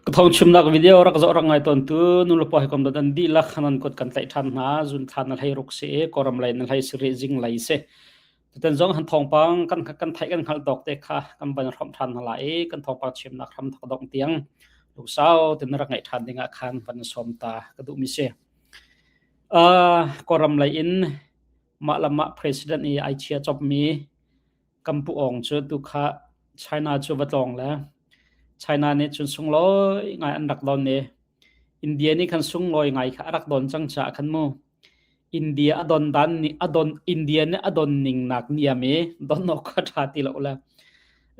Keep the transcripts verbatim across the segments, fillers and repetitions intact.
Ka thawngchimnak video rak zoh rak ngai tawntu nu le pa hi komdan an dihlak han an kut kan tlaih ṭhan hna. June thla na hleiruk si i Kawlram lei na hleisarih zinglei si. Tutan zong han thawngpang kan, kan theih kan hngalh tawk te kha kan van hrawm ṭhan hna lai i kan thawngpang chimnak hram thak dongh tiang lungsau tin rak ngaih ṭhan dingah khan van sawm ta ka duhmi si. Aa, Kawlram lei in mah le mah president i ai chia copmi kan pu Aung cu tu kha China cu va tlawng le China nih cun sunglawi ngai an rak don i India nih khan sunglawi ngai kha a rak don cang caah khan mu India a don dan nih a don, India nih a don ningnak niam i don awk kha ṭha ti lo le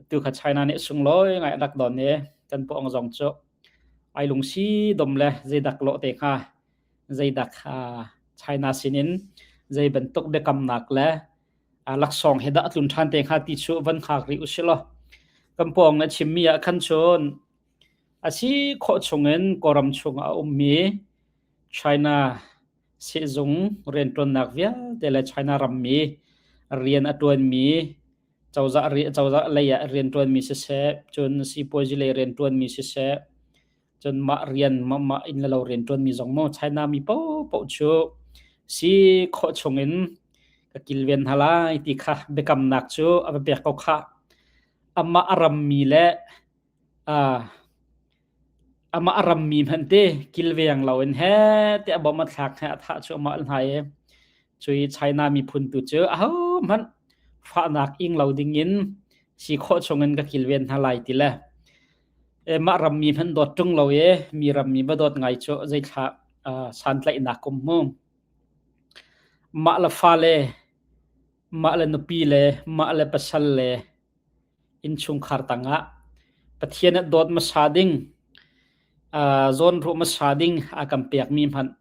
tu kha China nih sunglawi ngai an rak don i kan pu Aung zong cu ai lungsi dom le zeidak lawh te kha zeidak, aa, China sinin zei bantuk biakamnak le, aa, laksawng he dah a tlun ṭhan te kha ti cu van khak rih u si law. Kan pu Aung na chimmi ah khan cun a si khawh chungin Kawlram chungah a ummi China sehzung rianṭuannak vialte le China rammi rian a ṭuanmi cozah ri-, cozah lei ah rianṭuanmi siseh, cun sipuazi lei rianṭuanmi siseh, cun mah rian, mah, mah inn le lo rianṭuanmi zong maw, China mi paohpaoh cu si khawh chungin ka kilven hna lai ti kha biakamnak cu a va pek ko kha. Amah a rammi le, aa, amah a rammi hmanh te kilveng loin he te a bawm a thlak he a thah cu amah hna i cui China miphun tu cu ahohmanh fahnak ing lo dingin si khawh chungin ka kilven hna lai ti le, e, mah rammi hmanh dawt ṭung lo i mi rammi va dawt ngai cu zeithlah, aa, santlaihnak um mu. Mah le fale, mah le nupi le, mah le pasal le, innchungkhar tangah Pathian nih dawt hmasa ding, aa, zawn ruh hmasa ding a kan pekmi hmanh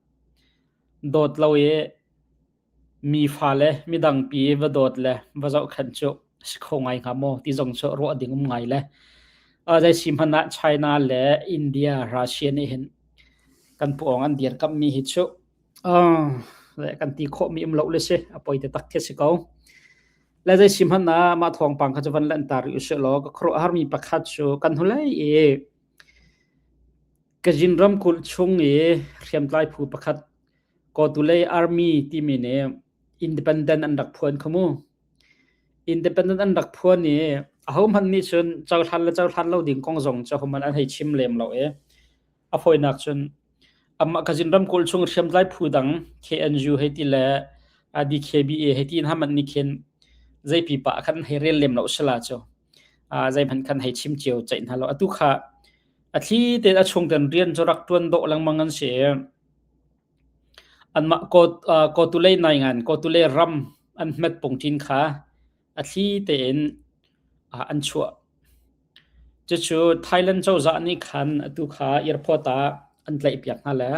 dawt lo i mi fale midangpi va dawt le va zohkhenh cu si kho ngai hnga maw ti zong cu ruah ding um ngai le, aa, zei si hmanh ah China le India, Russia nih hin kan pu Aung an dirkamhmi hi cu, aa, kan ti khawhmi um lo le si, a poi te tak khi si ko. Le zei si hmanh ah mah thawngpang kha cu van lanhter rih u sih law, ka khuaruahharmi pakhat cu kan hnulei i Kachin ramkulh chung i hriamtlai phu pakhat Kawtulei Army timi nih independent an rak phuan kha mu. Independent an rak phuan i ahohmanh nih cun cohlan le cohlan lo ding kong zong cu ahohmanh an hei chim lem lo i a fawinak cun amah Kachin ramkulh chung hriamtlai phu dang K N U hei ti le, aa, D K B A hei ti in ahohmanh nih khin zeipi pah khan hei rel lem lo sila cu, aa, zeihmanh khan hei chim cio ceih hna lo. Atu kha a thli tein a chung tein rian cu rak ṭuan dawh lengmang an si i anmah Kaw-, aa, Kawtulei naingan, Kawtulei ram an hmet pungṭin kha a thli tein, aa, an chuah. Cucu Thailand cozah nih khan atu kha airport ah an tlaihpiak hna le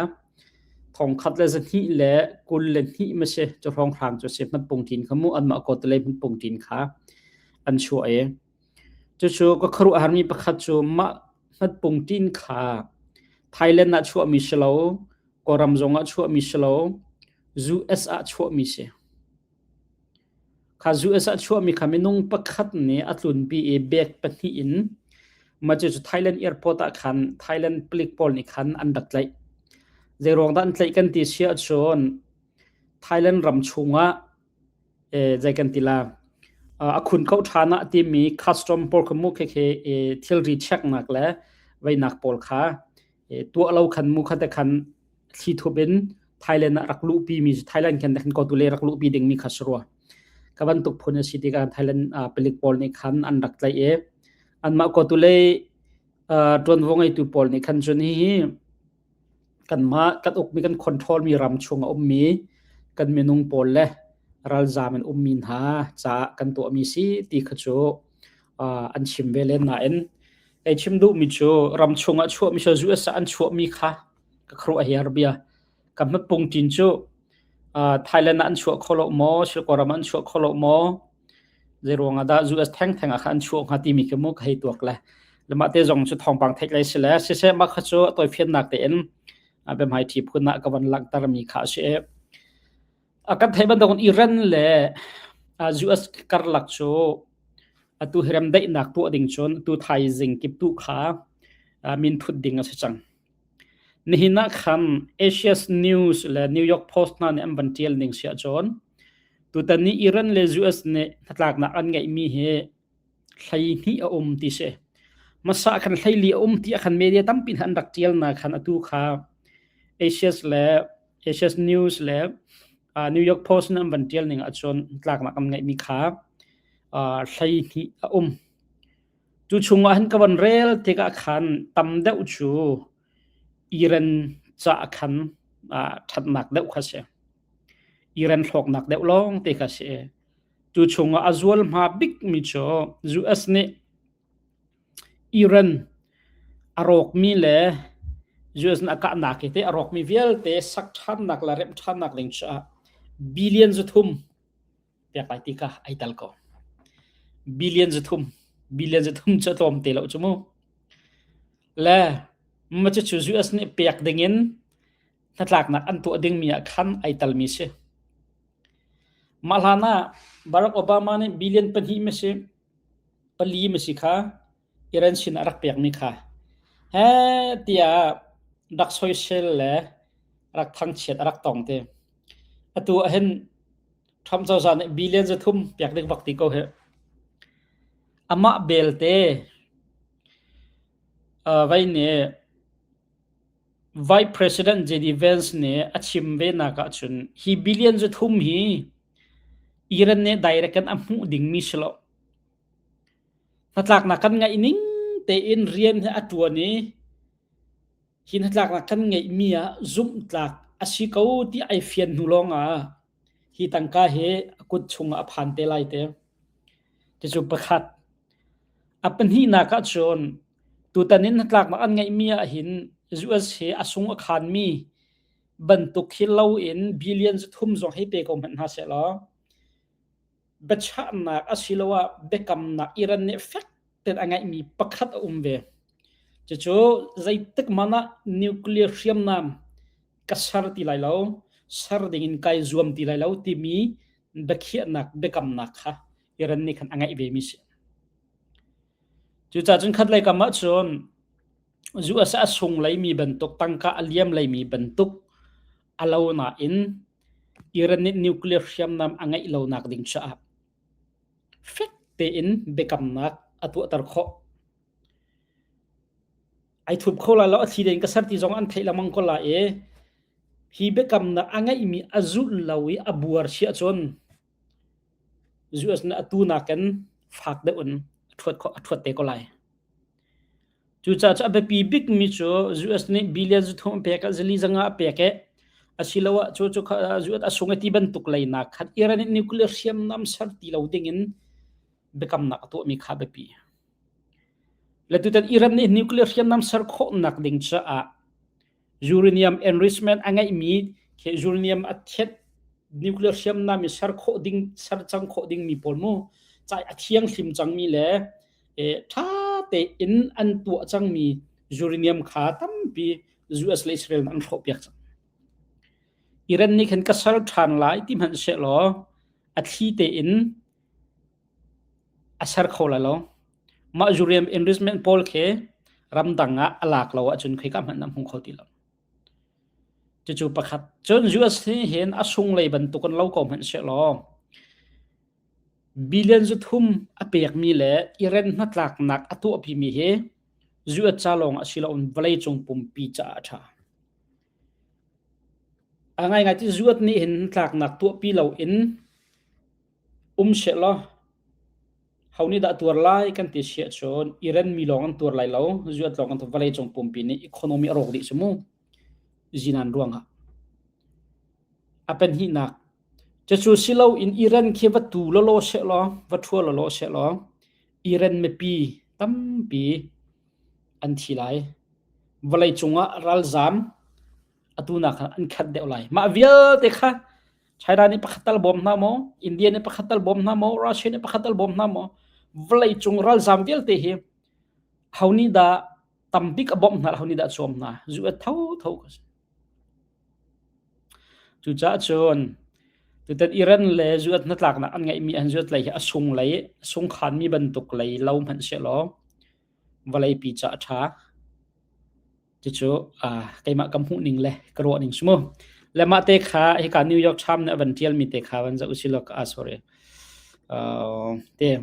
thongkhat le zahnih le kul le hnih maw si, cu hrawnghrang cu si, hmet pungṭin kha mu, anmah Kawtulei hmet pungṭin kha an chuah i cucu ka khuaruahharmi pakhat cu mah hmet pungṭin kha Thailand ah chuahmi si lo, Kawlram zong ah chuahmi si lo, U S ah chuahmi si. Kha U S ah chuahmi kha minung pakhat nih a tlunpi i bag pahnih in, mah cu Thailand airport ah khan Thailand palik pawl nih khan an rak tlaih. Zeiruang dah an tlaih kan ti si ahcun Thailand ram chungah, eh, zei kan ti la, ah, a khun koh ṭhan ah timi custom pawl kha mu khi khi, eh, thilri checknak le veinak pawl kha, eh, tuah lo khan mu kha te khan thli thup in Thailand ah rak luhpi mi, Thailand khan te khan Kawtulei rak luhpi ding mi kha si rua. Ka bantuk phun a si ti khan Thailand, ah, palik pawl nih khan an rak tlaih i anmah Kawtulei, ah, ṭuanvo ngeitu pawl nih khan cun hihi kanmah kan ukmi, kan control mi ram chung a ummi kan minung pawl le ralzaam in ummi hna caah kan tuahmi si ti kha cu, aa, an chim ve len nain, kei chim duhmi cu ram chung ah chuahmi cu U S ah an chuahmi kha ka khuaruah a hiar bia. Ka hmet pungṭin cu, aa, Thailand ah an chuah kho lo maw, Singapore ram ah an chuah kho lo maw, zeiruang ah dah U S thengtheng ah kha an chuah hnga timi khi mu ka hei tuak le. Le mah te zong cu thawngpang theih lei si le, siseh, mah kha cu a tawifiannak tein, aa, biahmaiṭhi phun ah ka van langhtermi kha a si i, a kan theih bantukin Iran le, aa, U S karlak cu atu hi remdaihnak tuah ding cun atu thaizing kip tu kha aa, min phut ding a si cang. Nihin ah khan Axios News le New York Post hna nih an van ṭial ning si ahcun, tutan ni Iran le U S nih hnatlaknak an ngeihmi hi hleihnih a um ti si. Masa khan hleili a um ti a khan media tampi hna an rak ṭialnak khan atu kha Axios le Axios News le, aa, New York Post nih an van ṭial ning ahcun hnatlaknak an ngeihmi kha, aa, hleihnih a um. Cu chungah hin ka van rel tikah khan tam deuh cu Iran caah khan, aa, ṭhatnak deuh kha si. Iran hlawknak deuh lawng te kha si. Cu chungah a zual hma bikmi cu U S nih Iran a rawkmi le U S nih a kahnak i te a rawkmi vialte sak ṭhannak le remh ṭhannak ding caah billion zathum pek lai ti kha aa tel ko. Billion zathum, billion zathum cu a tlawm te lo cu mu. Le, mah cu U S nih pek dingin hnatlaknak an tuah dingmi ah khan aa telmi si. Mah hlan ah Barack Obama nih billion pahnih maw si, pali maw si kha Iran sin a rak pekmi kha, he tiah rak soisel le rak thangchiat a rak tong te. Atu ah hin Trump cozah nih billion zathum pek ding bak ti ko he. Amah belte, aa, vai nih Vice President J D Vance nih a chim ve nak ahcun hi billion zathum hi Iran nih direct in a hmuh dingmi si lo. Hnatlaknak kan ngeih ning tein rian hi a ṭuan i hi hnatlaknak kan ngeihmi ah zumhtlak a si ko ti aa fian hnu lawngah hi tangka hi a kut chungah a phan te lai te. Cucu pakhat. A pahnihnak ahcun tutan in hnatlaknak an ngeihmi ah hin U S hi a sung a khanmi bantuk hi loin billion zathum zong hei pe ko hmanh hna sehlaw, biachahnak asiloah biakamnak Iran nih fek tein a ngeihmi pakhat a um ve. Cucu zeitik hmanh ah nuclear hriamnam ka ser ti lai lo, ser dingin kaa zuam ti lai lo timi biakhiahnak, biakamnak kha Iran nih khan a ngeih vemi si. Cucaah cun khatlei kam ahcun U S a sung leimi bantuk, tangka a liam leimi bantuk a lo nain Iran nih nuclear hriamnam a ngeih lonak ding caah fek tein biakamnak a tuahter khawh. Aa thup kho lai lo, a thli tein ka ser ti zong an theih lengmang ko lai i, hi biakamnak a ngeihmi a zulh lo i a buar si ahcun U S nih atu nakin fak deuh in a ṭhuat kho, a ṭhuat te ko lai. Cucaah cu a biapi bikmi cu U S nih billion zathum a pek, zali zanga a pek, asiloah cu, cu kha U S a sung a ti bantuk leinak khan Iran nih nuclear hriamnam ser ti lo dingin biakamnak a tuahmi kha a biapi. Le tutan Iran nih nuclear hriamnam ser khawhnak ding caah uranium enrichment a ngeihmi khi uranium a thiat nuclear hriamnam i ser khawh ding, ser cang khawh dingmi pawl mu, ca a thianghlim cangmi le, eh, ṭha tein an tuah cangmi uranium kha tampi U S le Israel nih an hrawhpiak cang. Iran nih khan ka ser ṭhan lai ti hmanh sehlaw, a thli tein a ser kho lai lo. Mah uranium enrichment pawl khi ramdang ah a lak lo ahcun khoika hmanh an hmu kho ti lo. Cucu pakhat. Cun U S hi hin a sung lei bantuk an lo ko hmanh sehlaw, billion zathum a pekmi le Iran hnatlaknak a tuahpimi hi U S ca lawng a si loin vawleicung pumpi caah a ṭha. A ngaingai ti U S nih hin hnatlaknak tuahpi loin um sehlaw, ho nih dah tuar lai kan ti si ahcun Iran mi lawng an tuar lai lo, U S lawng an tuar, vawleicung pumpi nih economy a rawk dih cu mu, zinan ruangah. A pahnihnak. Cucu si loin Iran khi va tu lawlaw sehlaw, va ṭhua lawlaw sehlaw, Iran mipi tampi an thi lai. Vawleicung ah ralzam atu nak khan an khat deuh lai. Mah vialte kha China nih pakhat tal bawm hna maw, India nih pakhat tal bawm hna maw, Russia nih pakhat tal bawm hna maw, vawleicung ralzam vialte hi ho nih dah tam bik a bawmh hna, ho nih dah a cuam hna, U S thotho kha si. Cucaah cun, tutan Iran le U S hnatlaknak an ngeihmi ah hin U S lei hi a sung lei, a sung khanmi bantuk lei lo hmanh sehlaw, vawleipi caah a ṭha. Cucu, ah, keimah ka hmuh ning le ka ruah ning si mu. Le mah te kha, hika New York Times nih a van ṭial mi te kha van zoh u si law ka, ah, sorry. Ah, te,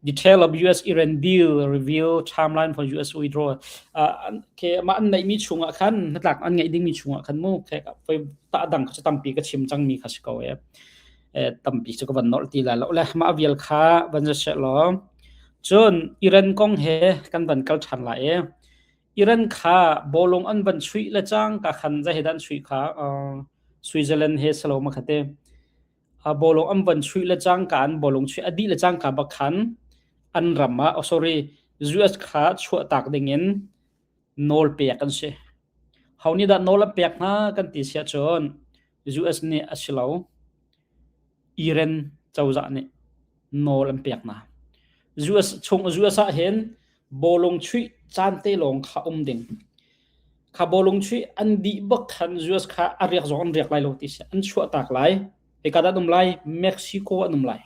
detail of U S Iran deal reveal timeline for U S withdrawal. Ah, an, ke, mah an neih mi chungah khan, hnatlak an ngeih ding mi chungah khan mu, ke, ka, poi, ta dang kha cu tampi ka chim cang mi kha si ko e. Eh, tampi cu ka van nolh ti lai lo. Le mah a vial kha van zoh seh law. Cun Iran kong he kan van kal ṭhan lai e. Iran kha bawlung an van chuih le cang ka khan, zahidan chuih kha, ah, Switzerland he si lo ma kha te. Ah, bawlung an van chuih le cang ka an bawlung chuih a dih le cang ka bak khan an ram ah, oh, sorry, U S kha chuahtak dingin nawl pek an si. Ho nih dah nawl an pek hna kan ti si ahcun U S nih a si lo. Iran cozah nih nawl an pek hna. U S chung, U S ah hin bawlung chuih caan te lawng kha um ding. Kha bawlung chuih an dih bak khan U S kha a riak zong an riak lai lo ti si. An chuahtak lai. Hika dah an um lai, Mexico an um lai.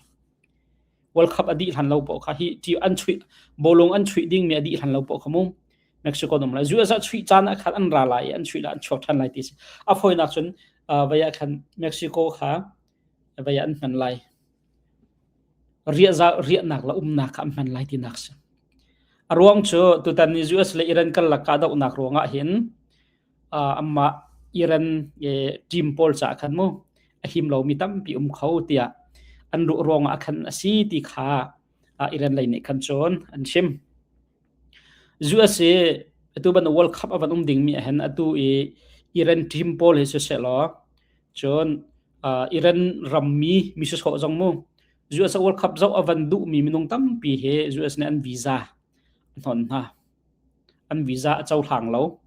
World Cup a dih hlan lo paoh kha hi, ti an chuih, bawlung an chuih ding mi a dih hlan lo paoh kha mu. Mexico an um lai. U S ah chuih caan ah khan an ra lai, an chuih lai, an chuak ṭhan lai ti si. A fawinak cun, ah, vai ah khan Mexico kha vai ah an hman lai. Riahza-, riahnak le umnak kha an hman lai tinak si. A ruang cu tutan ni U S le Iran karlak kahdohnak ruangah hin, ah, amah Iran, eh, ṭim pawl caah khan mu a him lomi tampi um kho tiah an ruh ruangah khan a si ti kha, ah, Iran lei nih khan cun an chim. U S i atu ban World Cup a van um dingmi ah hin atu i Iran ṭim pawl hi siseh law, cun, ah, Iran rammi mi sisawh zong mu U S a World Cup zoh a van duhmi minung tampi hi U S nih an visa a hnon hna. An visa a cohlang lo.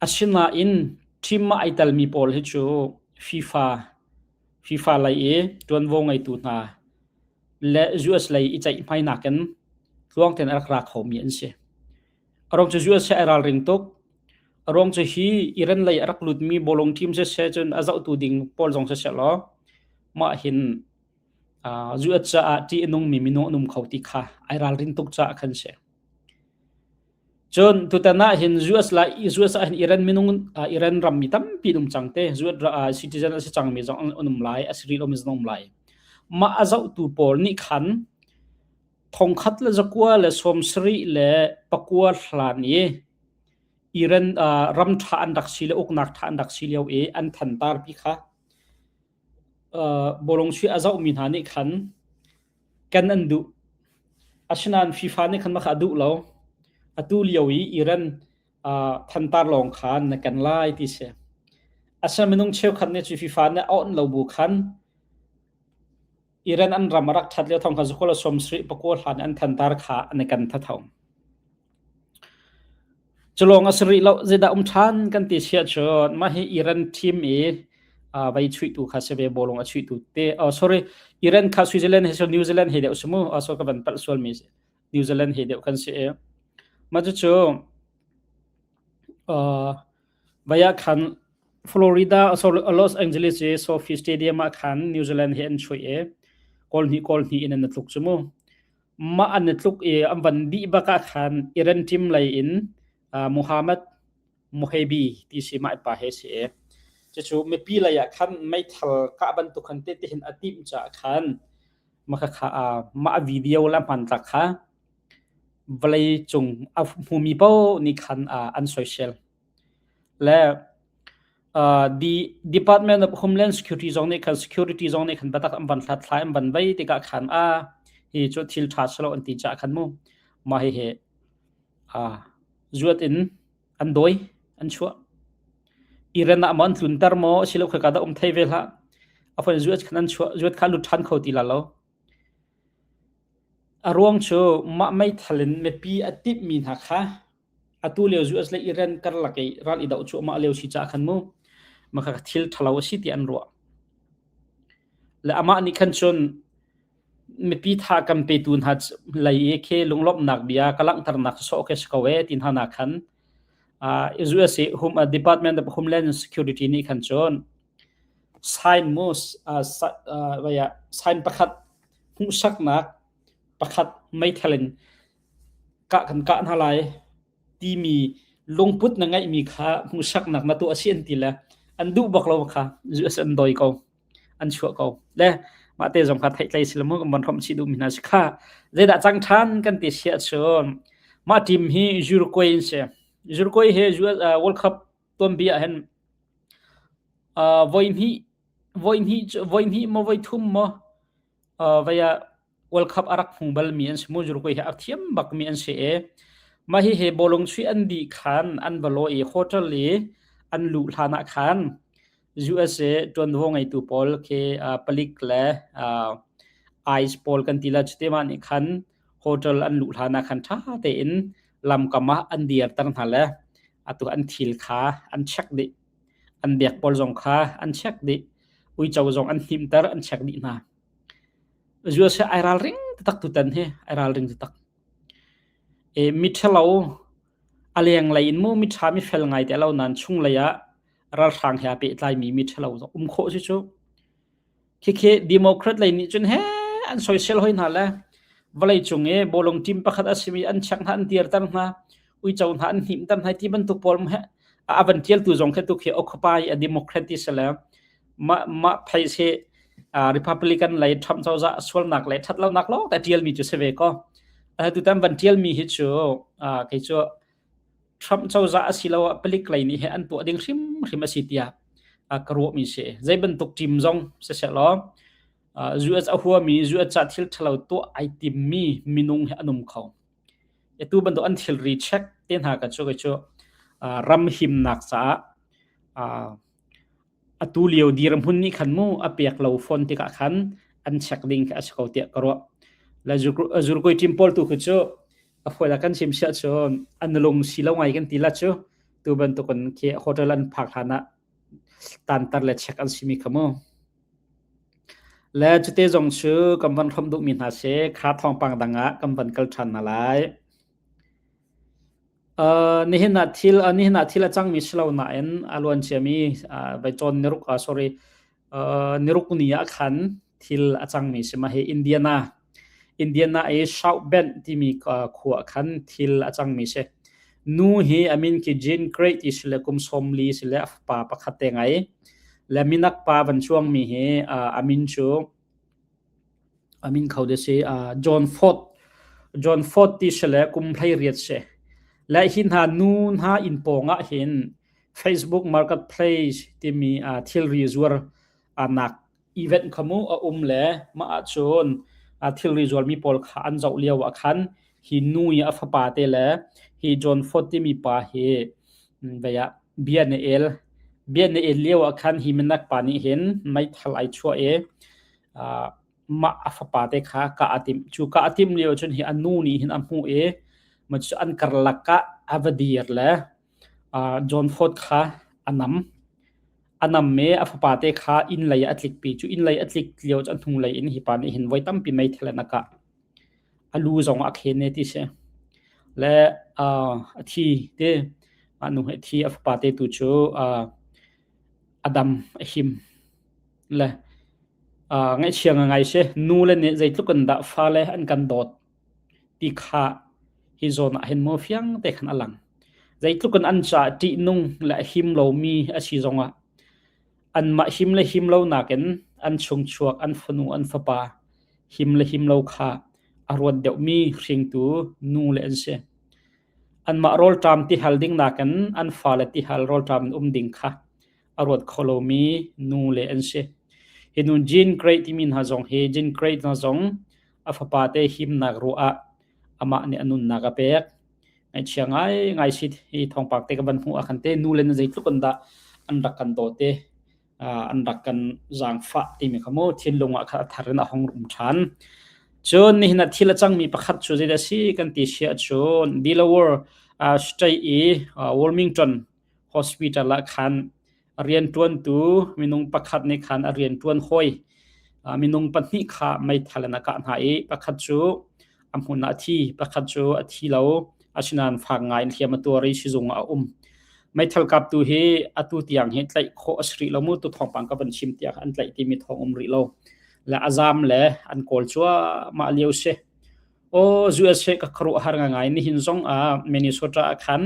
Asinain ṭim ah aa telmi pawl hi cu FIFA, FIFA lei i ṭuanvo ngeitu hna le U S lei i ceih hmainak in tluang tein a rak ra khomi an si. A ruang cu U S he aa ralring tuk. A ruang cu hi Iran lei a rak lutmi bawlung ṭim siseh cun a zohtu ding pawl zong siseh law, mah hin, aa, U S caah ṭih a nungmi minung an um kho ti kha aa ralrin tuk caah khan si. Cun tutan ah hin U S lai, U S ah hin Iran minung, aa, Iran rammi tampi an um cang te. U S ra-, aa, citizen a si cangmi zong an um lai, a si rih lomi zong an um lai. Mah a zohtu pawl nih khan thongkhat le zakua le sawmsarih le pakua hlan i Iran, aa, ram ṭha an rak si le uknak ṭha an rak si lio i an thantarpi kha, aa, bawlung chuih a zohmi hna nih khan kan an duh. Asinain FIFA nih khan mah kha a duh lo. Atu lio i Iran, aa, thantar lawng khan na kan lai ti si. Asinain minung cheukhat nih cu FIFA nih a onh lo bu khan Iran an ram a rak ṭhat lio thongkhat zakua le sawmsarih pakua hlan an thantar kha an i kan thatho. Cu lawng a si rih lo, zeidah um ṭhan kan ti si ahcun, mah hi Iran ṭim i, aa, vai chuihtu kha si ve, bawlung a chuihtu te. Oh, sorry, Iran kha Switzerland he si, New Zealand he deuh si mu. Oh, so ka van palh sual mi si. New Zealand he deuh kan si e. Mah cucu, aa, vai ah khan Florida, so Los Angeles i SoFi Stadium ah khan New Zealand he an chuih e. Kawl hnih, kawl hnih in an tluk cu mu. Mah an tluk i an van dih bak ah khan Iran ṭim lei in, aa, Muhammad Mohebi ti si mah i pa he si e. Cucu mipi lei ah khan meithal kah bantuk khan tete hin a timh caah khan mah kha, kha, aa, mah a video le a hmantlak kha vawleicung a hmumi paoh nih khan, aa, an social. Le, aa, the Department of Homeland Security zong nih khan, security zong nih khan biatak an van hlathlai, an van vai tikah khan, aa, hi cu thil ṭha si lo an ti caah khan mu. Mah hi he, aa, zuat in an dawi, an chuah. Iran ah maw an tlunter maw, a si lo kha ka dah um thei ve hlah. A fawn zuat khan an chuah, zuat kha lut ṭhan kho ti la lo. A ruang cu mah meithal in mipi a timhmi hna kha atu lio U S le Iran karlak i ral i doh cu amah lio si caah khan mu, mah kha thil ṭhalo a si ti an ruah. Le amah nih khan cun mipi tha kan petu hna lei i khi lunglawmhnak bia ka langhternak sawh khi si ko e ti hna nak khan, aa, U S i hum-, aa, Department of Homeland Security nih khan cun sign mu, aa, sa-, aa, vai ah, sign pakhat, hmuhsaknak pakhat meithal in kah kan kah hna lai timi lungput na ngaihmi kha hmuhsaknak na tuah a si an ti le, an duh bak lo kha, U S an dawi ko, an chuah ko. Le, mahte zong kha theih tlai si lo maw, kan van hrawm chih duhmi hna si kha. Zeidah cang ṭhan kan ti si ahcun, mah team hi Uruguay in si. Uruguay hi U S, ah, World Cup tuanbia ah hin, ah, voi hnih, voi hnih cu, voi hnih maw, voi thum maw, ah, vai ah World Cup a rak hmu balmi an si mu, Uruguay hi a thiam bakmi an si e. Mah hi he bawlung chuih an dih khan an va law i hotel i an luh hlan ah khan U S A ṭuanvo ngeitu pawl khi, ah, palik le, ah, ice pawl kan ti la, cuti mah nih khan hotel an luh hlan ah khan ṭha tein lamkam ah an dirter hna le atu an thil kha an check dih, an bag pawl zong kha an check dih, uico zong an hninter, an check dih hna. U S A ai ralring taktak tutan hi, ai ralring taktak. E, mi ṭhalo a lenglei in mu, mi ṭha mi fel ngai te a lo nain chunglei ah ralhrang he a pehtlaimi mi ṭhalo zong um khawh si cu. Khi khi Democrat lei nih cun he an soisel hoi hna le vawleicung i bawlung team pakhat a simi an check hna, an dirter hna, uico hna an hninter hna, ti bantuk pawl he a van ṭialtu zong khi tu khi Occupy a Democrat ti si le mah, mah phei si, aa, Republican lei Trump cozah sualnak lei ṭhat lonak lawng te ṭialmi cu si ve ko. Atu tan van ṭialmi hi cu, aa, kei cu Trump cozah asiloah palik lei nih he an tuah ding hrimhrim a si tiah, aa, ka ruahmi si. Zei bantuk team zong siseh law, aa, U S a huami, U S caah thil ṭhalo tuah ai timmi minung he an um kho. Atu bantuk an thilri check te hna ka cu, ka cu, aa, ram himnak caah, aa, atu lio dirhmun nih khan mu a pek lo phone tikah khan an check ding kha a si ko tiah ka ruah. Le Uruguay team pawl tu khu cu a hruai ah kan chim si ahcun an lung si lo ngai kan ti la cu, tu bantuk in khi hotel an phak hlan ah tanter le check an simi kha mu. Le cute zong cu kan van hrawm duhmi hna si kha thawngpang dang ah kan van kal ṭhan hna lai. Aa, nihin ah thil, aa, nihin ah thil a cangmi si lo nain a luan ciami, aa, vai cawn niruk, aa, sorry, aa, niruk ni ah khan thil a cangmi si mah hi Indiana. Indiana i South Bend timi, aa, khua ah khan thil a cangmi si. Nu hi a min khi Jean Craig ti si le kum sawmli si le a fapa pakhat te ngai. Le minak pa van cuangmi hi, aa, a min cu a min kho deuh si, aa, John Ford. John Ford ti si le kum hleiriat si. Le hi hna nu hna inn pawng ah hin Facebook Marketplace timi, aa, thilri zuar, aa, nak event kha mu a um le mah ahcun, aa, thilri zuarmi pawl kha an zoh lio ah khan hi nu i a fapa te le hi John Ford timi pa hi, mm, vai ah bia na el, bia na el lio ah khan hi minak pa nih hin meithal ai chuah i, aa, mah a fapa te kha kah a timh. Cu kah a timh lio cun hi a nu nih hin a hmuh i, mah cu an karlak ah a va dir le, aa, John Ford kha a nam. A nam i a fapa te kha inn lei a tlikpi. Cu inn lei a tlik lio cu a hnulei in hi pa nih hin voi tampi meithal an a kah. A lu zong a khen e ti si. Le, aa, a thi te, a nu he thi a fapa te tu cu, aa, a dam a him. Le, aa, ngaihchia ngaingai si, nu le nih zeitluk in dah fale an kan dawt ti kha hi zawn ah hin maw fiang te khan a lang. Zeitluk in an caah ṭihnung le a him lomi a si zongah anmah him le him lo nakin an chungchuak, an fanu, an fapa him le him lo kha a ruat deuhmi hringtu nu le an si. Anmah rawlṭam tihal ding nakin an fale tihal rawlṭam in um ding kha a ruat kho lomi nu le an si. Hi nu Jean Craig timi hna zong hi, Jean Craig hna zong a fapa te himnak ruah ah amah nih a nunnak a pek. Ngaihchia ngaingai si hi thawngpang te ka van hmuh ah khan te nu le nih zeitluk in dah an rak kan dawt te, aa, an rak kan zaangfah timi kha mu thinlung ah kha a thar in a hung um ṭhan. Cun nihin ah thil a cangmi pakhat cu zeidah si kan ti si ahcun Delaware, aa, State i, aa, Wilmington Hospital ah khan a rianṭuantu minung pakhat nih khan a rianṭuan hawi, aa, minung pahnih kha meithal in a kah hna i pakhat cu a hmun ah a thi, pakhat cu a thi lo, asinain fak ngai in hliam a tuar i sizung ah a um. Meithal kaptu hi atu tiang hi tlaih khawh a si rih lo mu, tu thawngpang ka van chim tiah an tlaih timi thawng um rih lo. Le a zam le an kawl cuahmah lio si. Aw, U S A ka khuaruahhar ngaingai. Nihin zong ah Minnesota ah khan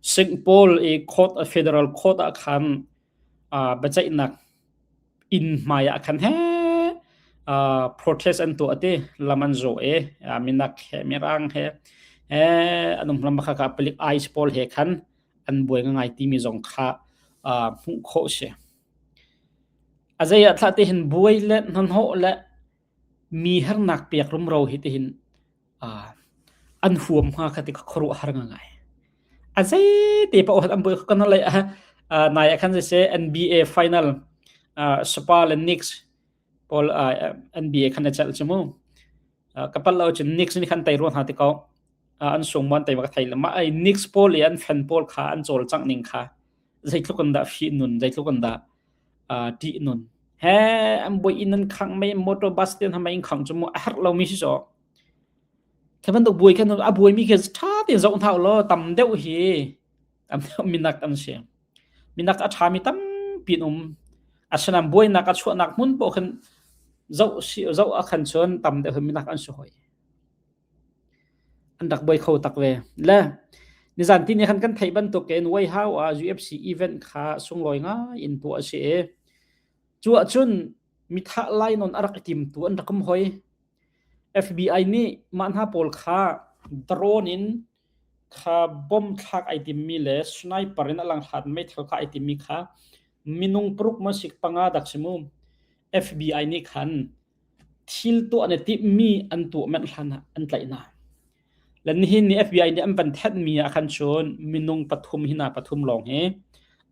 Singapore i court, a federal court ah khan, a, biaceihnak inn hmai ah khan he, a, protest an tuah a ti, lam an zawh e, a, minak he, mirang he, he, an um lam kha kha palik ice pawl he khan an buai ngaingai timi zong kha, a, hmuh khawh si. A zei ah thlah te hin buai le hnahnawh le mi hernak piak rumro hi te hin, a, an huam hnga kha ti kha khuaruah har ngaingai. A zei te pah an buai kha kan lei a, a, nai a khan zei se N B A final, a, Spurs le Knicks pawl, a, N B A khan a chal chu mu. A, ka pal lo chu Knicks ni khan tei ruan ha ti ko. A, an sung muan tei ma ka thei le ma ai Knicks pawl i an fan pawl kha an chawl chang ning kha. Zeitluk an dah fih nun, zeitluk an dah, a, ṭih nun. He, an buai in an khang mai, motor bus tian ha mai in khang chu mu a har lo mi si so. Khe ban dok buai khan a buai mi khe ṭha tin zoh hnau lo, tam deuh hi. Tam deuh minak an si. Minak a ṭha mi tampi an um. A sanam buainak a chuahnak hmun pawh khan zoh si, zoh a khan chuan tam deuh hi minak an si hoi. An rak buai kho tak ve. Le, nizan ti ni khan kan theih bantuk in White House a U F C event kha sunglawi ngai in tuah a si e. Chuah chun mi thah lai nawn a rak timtu an rak um hoi. F B I nih mah hna pawl kha drone in kha bom thlak ai timmi le sniper in a lang hlat meithal kha ai timmi kha minung paruk masik panga dak si mu. F B I nih khan thil tuah na timmi an tuah manh hlan an tlaih hna. Le nihin ni F B I nih an van thenhmi ah khan chuan minung pathum hina pathum lawng hi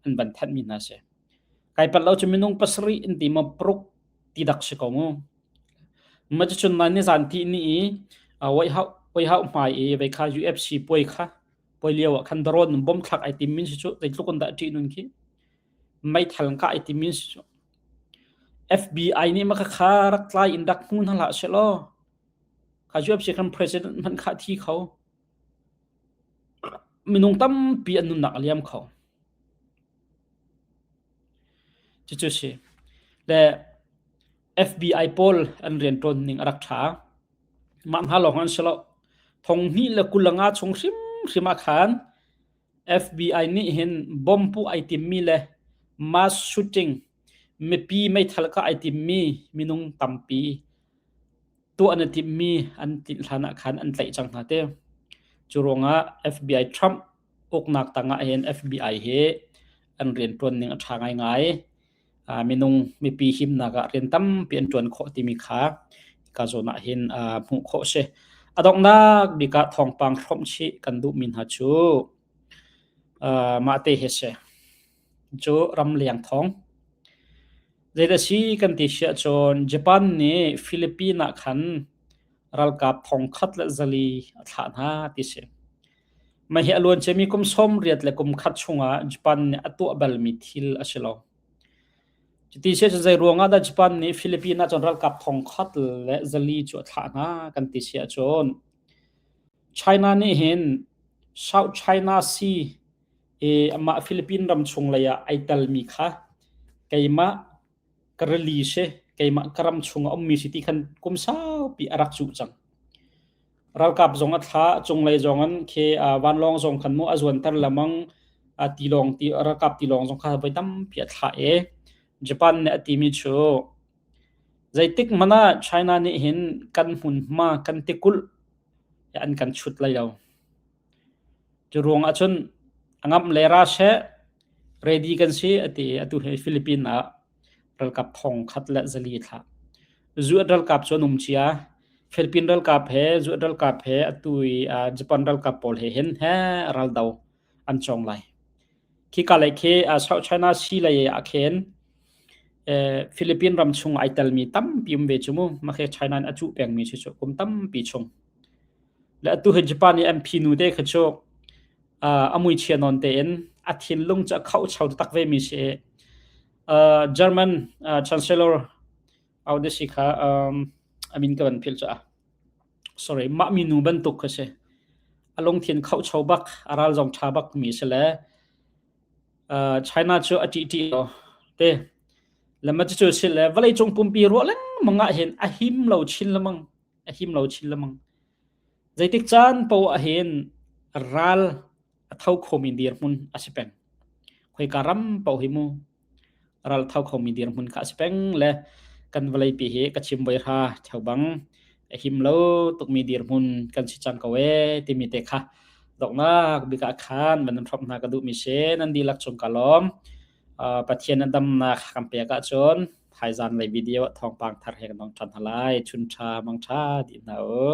an van thenhmi hna si. Kai pat lo chu minung pasarih in ti ma paruk ti dak si ko mu. Ma chu chun nai nizan ti ni i, a, White House, White House hmai i vei kha U F C puai kha, puai lio ah khan drone bom thlak ai timmi si chu, zeitluk an dah ṭih nun khi. Meithal kha ai timmi si chu. F B I nih ma kha kha rak tlai in rak hmu hna hlah si lo. Kha U F C khan president hman kha thi kho. Minung tampi an nunnak a liam kho. Cucu si. Le F B I pawl an rianṭuan ning a rak ṭha. Mah hna lawng an si lo. Thonghnih le kul le nga chung hrimhrim ah khan F B I nih hin bom puh ai timmi le mass shooting, mipi meithal kha ai timmi minung tampi tuah na timmi an tih hlan ah khan an tlaih cang hna te. Cu ruangah F B I Trump uknak tangah hin F B I hi an rianṭuan ning a ṭha ngaingai. Aa, minung mipi himnak ah rian tampi an ṭuan khawh timi kha ka zawn ah hin, aa, hmuh khawh si. A donghnak bik ah thawngpang hrawmh chih kan duhmi hna cu, aa, mahte he si. Cu ramliang thawng. Zeidah si kan ti si ahcun Japan nih Philippines ah khan ralkap thongkhat le zali a thlah hna ti si. Mah hi a luan ciami kum sawmriat le kum khat chungah Japan nih a tuah balmi thil a si lo. Cuti si ahcun zei ruangah dah Japan nih Philippines ah cun ralkap thongkhat le zali cu a thlah hna kan ti si ahcun China nih hin South China Sea i amah Philippines ram chung lei ah aa telmi kha keimah ka rili si, keimah ka ram chung a ummi si ti khan kum saupi a rak cuh cang. Ralkap zong a thlah, cunglei zong an khi, aa, vanlawng zong khan mu a zuanter lamang, aa, tilawng ti, ralkap tilawng zong kha voi tampi a thlah e. Japan nih a timi cu, zeitik hmanh ah China nih hin kan hmunhma kan tikulh an kan chut lai lo. Cu ruangah cun a ngamh le ra seh, ready kan si, a ti. Atu he Philippines ah ralkap thongkhat le zali thlah. Zuat ralkap cu an um cia. Philippines ralkap he, Zuat ralkap he, atu i, aa, Japan ralkap pawl he hin he ral do an cawng lai. Khi ka lei khi, aa, South China Sea lei ah khin, eh, Philippines ram chung aa telmi tampi um ve cu mu, makhe China in a cuh pengmi si cu kum tampi chung. Le atu hi Japan i M P nu te kha cu, aa, a mui chia nawn tein a thinlung cu a khauh chau tak ve mi si. Aa, German, aa, Chancellor Audisi kha, um, a min ka van philh cu a. Sorry, mah mi nu bantuk kha si. A lungthin khauh chau bak, a ral zong ṭha bak mi si le, aa, China cu a ṭih ṭih lo te. Le ma cu si le, vawleicung pumpi ruah lengmang ah hin a him lo chin lamang, a him lo chin lamang. Zeitik caan paoh ah hin ral a tho khomi dirhmun a si peng. Khoika ram pau hi mu, ral tho khomi dirhmun kha a si peng le kan vawleipi hi ka chim voi hra theu bang a him lo tukmi dirhmun kan si cang ko e timi te kha doknak bik ah khan man nan hrawmhna ka duhmi si nan dihlak cung ka lawm. Aa, Pathian a damnak kan pek ahcun thaizan lei video ah thawngpang thar he kan dong ṭhan hna lai. Chun ṭha, mang ṭha dih hna u.